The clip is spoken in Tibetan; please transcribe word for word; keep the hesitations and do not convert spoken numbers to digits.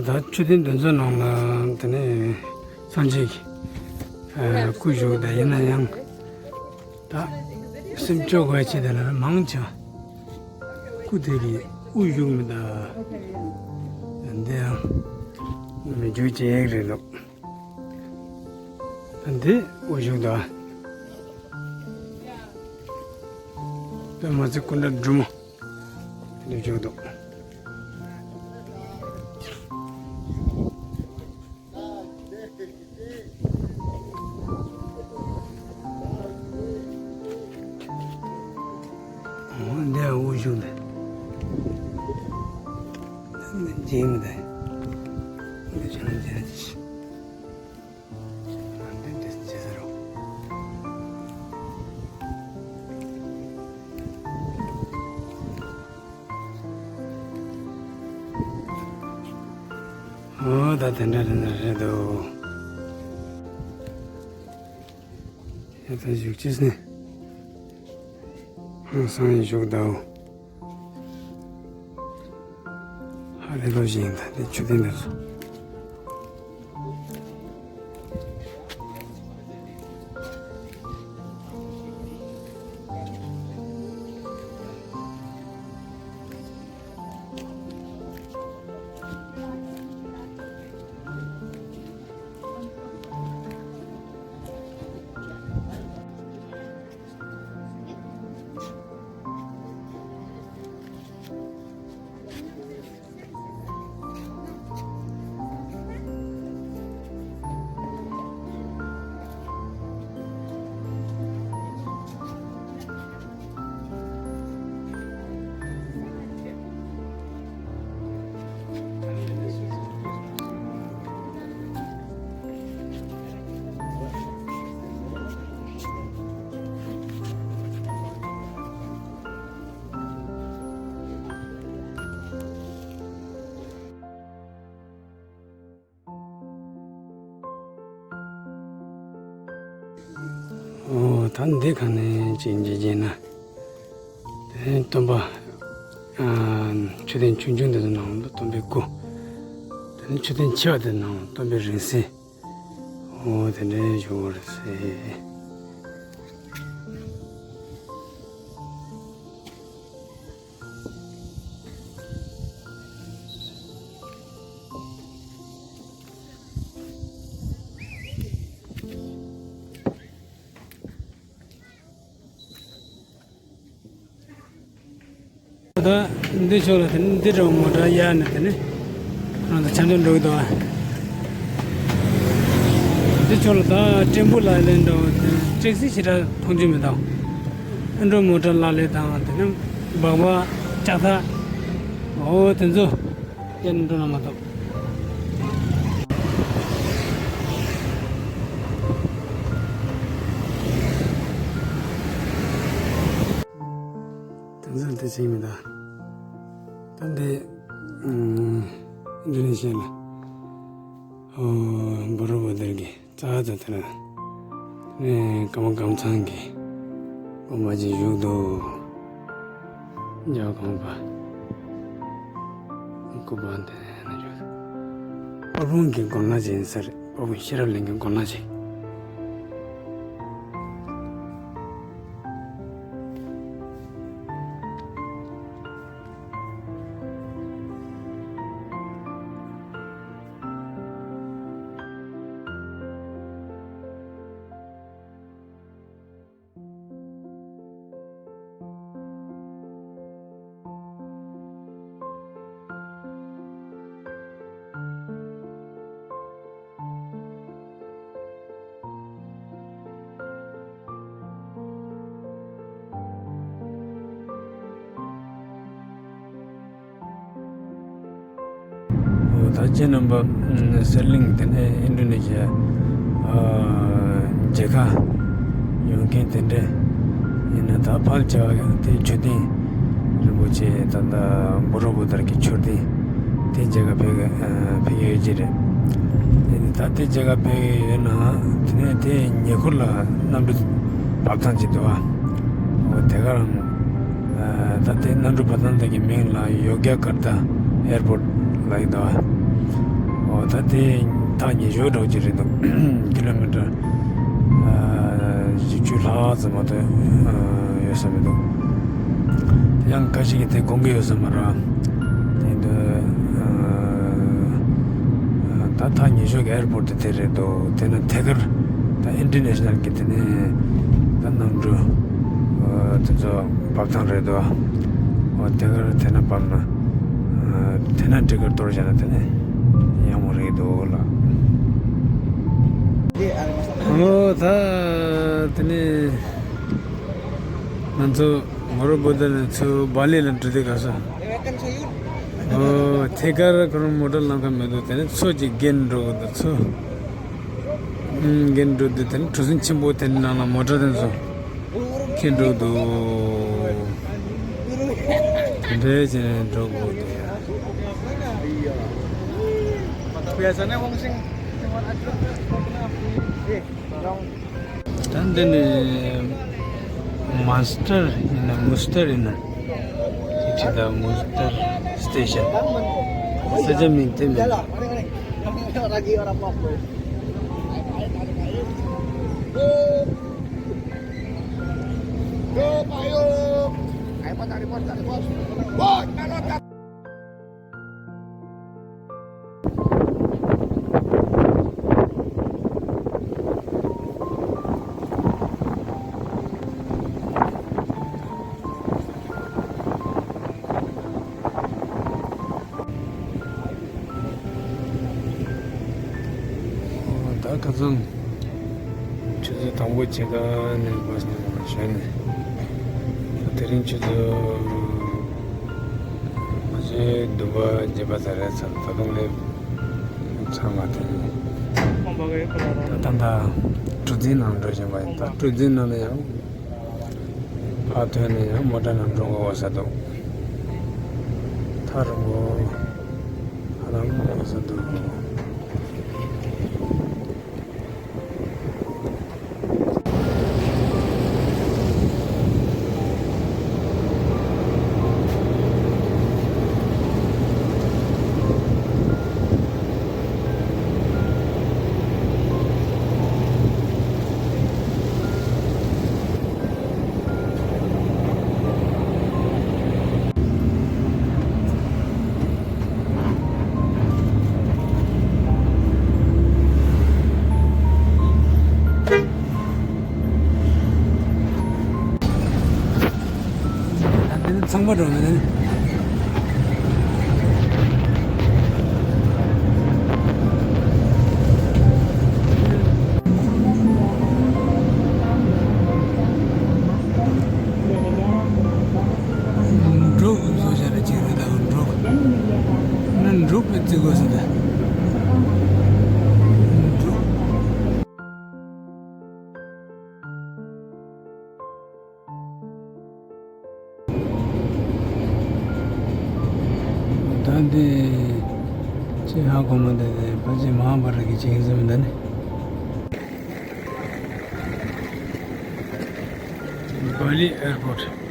ད་མཆོད་རྟེན་དེ་ཚོའི་ནང་ལ་དེ་ནས་སངས་རྒྱས་ཀྱི་ཨ་སྐུ་བཞུགས། ད་ཡིན་ན་ཡང་ད་སེམས་སྐྱོ་དགོས་ཆེད་དེ་ལ་མང་ཆེ་བ་སྐུ་དེ་གི་དབུ་བཞུགས་མི་ད་འདི་ཡང་མི་འཇུག་ཅེས་རེད་འདུག་ད་འདི་དབུ་བཞུགས་འདུག་དཔེ་མ་ཚད་སྐུ་འདྲ་འབྲུ་མོ་འདི་བཞུགས་འདུག་འོ་འདི་དབུ་བཞུགས་འདི་འདི་འཇིགས་མི་འདི་འདི་ཆ་ལ་འཇིགས་འདི་འདི་ཅི་ཟེར་རོ། འོ་ད་དེ་འདྲ་དེ་འདྲ་རེད་འདུག་ཡ་ད་བཞུགས་ཅིས་ནས་ཧང་སང་ཡི་བཞུགས་འདུག་ཧ་ལས་པ་ཞིག་ཡིན། ད་དེ་མཆོད་རྟེན་འདི་ཚོ། ཨོ་ད་འདི་ག་ནས་ཅིག་འཇིགས་རྒྱུ་ན། དེ་སྟོན་པ། ཨ་མཆོད་རྟེན་ཆུང་ཆུང་འདི་ཚོ་ནང་ལ་སྟོན་པའི་སྐུ། དེ་ནས་མཆོད་རྟེན་ཆེ་བ་དེ་ནང་སྟོན་པའི་རིང་བསྲེལ། ཨོ་དེ་འདྲའི་བྱུང་བ་རེད་ཟེར། ད་འདི་ཕྱོགས་ལ་དེ་ནི་འདི་འདྲ་མོ་འདྲ་གཡར་ནས་དེ་ནི་རང་ཚོ་ཆ་འཇོག་འགྲོ་གི་འདུག་འདི་ཕྱོགས་ལ་ད་ཀྲེང་པུ་ལ་ལེན་འདྲ་བོ་དེ་ཀྲེག་སི་ཞེ་དྲག་མཐོང་རྒྱུ་མི་འདུག་ཨ་འགྲོ་མོ་ཊ་ལ་ལེ་དང་དེ་ནི་སྦག་སྦག་ལྕགས་ཐག་འོ་དེ་ཚོ། དེ་ནི་འགྲོ་ན་མ་གཏོགས། དེང་སང་དེ་ཅིག་མི་འདུག་ད་འདི་ཨིན་ཌོ་ནེ་ཤི་ཡ་ལ་ཨོ་བོ་རོ་བོ་དར་གི་རྩ་དང་དེ་ལ་ནས་ཀརྨ་ཀམ་ཚང་གི་དགོན་པ་ཅིག་བཞུགས་འདུག་རྒྱལ་བ་གོང་མ་སྐུ་པར་དེ་ནས་བཞུགས། དཔལ་སྤུངས་ཀྱི་དགོན་ལག་ཅིག་ཡིན་ས་རེད། དཔལ་སྤུངས་ཤེས་རབ་གླིང་གི་དགོན་ལག་ཅིག་འོ་ད་ཁྱེད་རྣམ་པ་གསེར་གླིང་དེ་ནས་ཨིན་ཌོ་ནེ་ཤི་ཡ་མཇལ་ཁ་ཡོང་མཁན་དེ་འདྲས་ཡིན་ན། ད་ཕལ་ཆེ་བ་དེ་མཆོད་རྟེན་རིན་པོ་ཆེ་ད་ལྟ་བོ་རོ་བོ་དར་གྱི་མཆོད་རྟེན་དེ་མཇལ་ཁ་ཕེབས་ཕེབས་ཡོད་ཀྱི་རེད། དེ་ནས་ད་དེ་མཇལ་ཁ་ཕེབས་ཡོད་ན་དེ་ནས་དེ་ཉེ་འཁོར་ལ་གནམ་གྲུ་འབབ་ཐང་ཅིག་འདུག་ཨ། འོ་དེ་ག་རང་ད་ལྟའི་གནམ་གྲུ་འབབ་ཐང་དེ་གི་མིང་ལ་ཡོ་གྱ་ཀར་ཏ་ཨེར་པོར་ཊི་ལབ་ཀྱི་འདུག་ཨ། འོ་ད་དེ་ཐག་ཉེ་ཤོས་འདྲ་བོ་ཅིག་རེད་འདུག་ཀི་ལོ་མི་ཊར་ཨ་བཞི་བཅུ་ལྷག་ཙམ་མ་གཏོགས་ཨ་ཡོད་ས་མི་འདུག་ཡང་ཁ་ཤས་ཀྱིས་དེ་དགོངས་ཀྱི་ཡོད་ས་མ་རེད། དེ་འདུག་ཨ་ད་ཐག་ཉེ་ཤོས་ཀྱི་ཨེར་པོར་ཊི་དེ་རེད་འདུག་དེ་ན་ཐད་ཀར་ད་ཨིན་ཊར་ནེ་ཤ་ནལ་གྱི་དེ་ནས་ད་གནམ་གྲུ་ཨ་དེ་ཚོ་བབས་ཐང་རེད་འདུག་འོ་དེ་གར་དེ་ན་བབས་ན་ཨ་དེ་ན་ཊི་ཀེ་ཊི་གཏོར་བཞག་ན་དེ་ནས་ཡག་མོ་རེད་འདུག་ལགས། འོ་ད་དེ་ནས་ང་ཚོ་མོ་རོ་པོ་ཊ་ནས་ཚུར་སྦ་ལི་ལ་འགྲོ་དུས་སྐབས་སུ། འོ་ཐད་ཀར་ཁོ་རང་མོ་ཊ་ལམ་ཁ་མི་འདུག་དེ་ནས་མཚོ་གཅིག་བརྒལ་འགྲོ་དགོས་འདུག་མཚོ། ཨུམ། འགྲོ་དུས་དེ་ནས་གྲུ་གཟིངས་ཆེན་པོ་དེ་ནང་ལ་མོ་ཊ་དེ་ཚོ་འཁྱེར་འགྲོ་འདུག་དེ་འདྲས་བྱས་ནས་འགྲོ་དགོས་འདུག་ཡ། ད་འདི་ནི་མཱ་སི་ཊར་ཡིན་ན་མུ་སི་ཊར་ཡིན་ན། དེ་ཕྱི་ད་མུ་སི་ཊར་སི་ཊེ་ཤན། ས་ཆ་མིང་དེ་མིན། ད་ཁ་སང་ཆུ་ཚོད་དང་པོ་ཕྱེད་ཀ་ནས་བྷ་སི་ནང་ལ་བཞོན་ནས། དེ་རིང་ཆུ་ཚོད་ཕལ་ཆེར་བདུན་པ་བརྒྱད་པ་ཙམ་རེད་ཚར། ད་དུང་སླེབས་ཚར་མ་ཐལ། ད་ད་ལྟ་གྲུ་གཟིངས་ནང་འགྲོ་བཞིན་པ་ཡིན། ད་གྲུ་གཟིངས་ནང་ནས་ཡང་ཕར་ཐོན་ནས་ཡང་མོ་ཊ་ནང་འགྲོ་དགོས་ས་འདུག་ཐག་རིང་པོ་ཧ་ལམ་འགྲོ་དགོས་ས་འདུག་ཚང་མ་འགྲོ་ནས། འབྲུག་བཟོ་བྱ་ར་ཅིག་རེད་ད། འབྲུག་ནི་འབྲུག་པའི་རྩིག་གོ་ཟེར་ད། འབྲུག་ད་འདི་ཅི་ཧ་གོ་མ་འདི་ནི་ཕལ་ཆེར་མ་ཧཱ་བྷ་ར་གི་ཅིག་ཡིན་ཟེར་མི་འདི་ནི། སྦ་ལི་ཨེར་པོར་ཊི།